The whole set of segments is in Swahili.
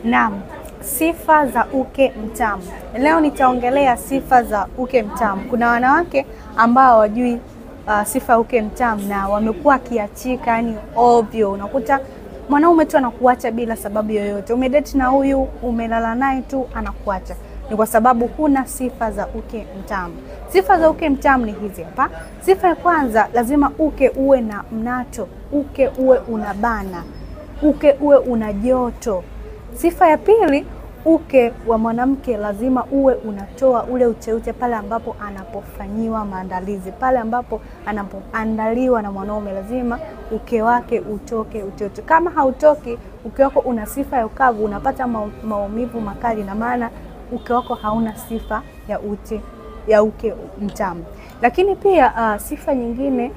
Naam, sifa za uke mtamu. Leo nitaongelea sifa za uke mtamu. Kuna wanawake ambao hawajui sifa ya uke mtamu na wamekuwa wakiachika, yani ovyo. Unakuta mwanaume tu anakuacha bila sababu yoyote. Umedate na huyu, umelala naye tu, anakuacha. Ni kwa sababu huna sifa za uke mtamu. Sifa za uke mtamu ni hizi hapa. Sifa ya kwanza, lazima uke uwe na mnato, uke uwe unabana, uke uwe una joto. Sifa ya pili, uke wa mwanamke lazima uwe unatoa ule uteute pale ambapo anapofanyiwa maandalizi, pale ambapo anapoandaliwa na mwanaume, lazima uke wake utoke uteute. Kama hautoki, uke wako una sifa ya ukavu, unapata maumivu makali, na maana uke wako hauna sifa ya ute ya uke mtamu. Lakini pia sifa nyingine,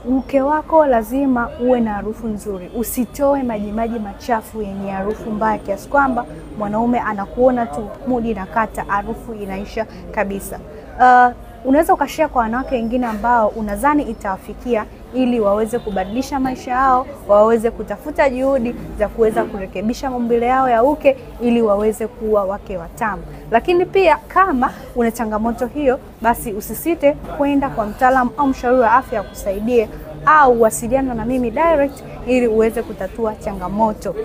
uke wako lazima uwe na harufu nzuri. Usitoe majimaji machafu yenye harufu mbaya kiasi kwamba mwanaume anakuona tu mudi inakata, harufu inaisha kabisa. Unaweza ukashare kwa wanawake wengine ambao unadhani itawafikia ili waweze kubadilisha maisha yao, waweze kutafuta juhudi za kuweza kurekebisha maumbile yao ya uke ili waweze kuwa wake watamu. Lakini pia kama una changamoto hiyo, basi usisite kwenda kwa mtaalamu au mshauri wa afya akusaidie, au wasiliana na mimi direct ili uweze kutatua changamoto.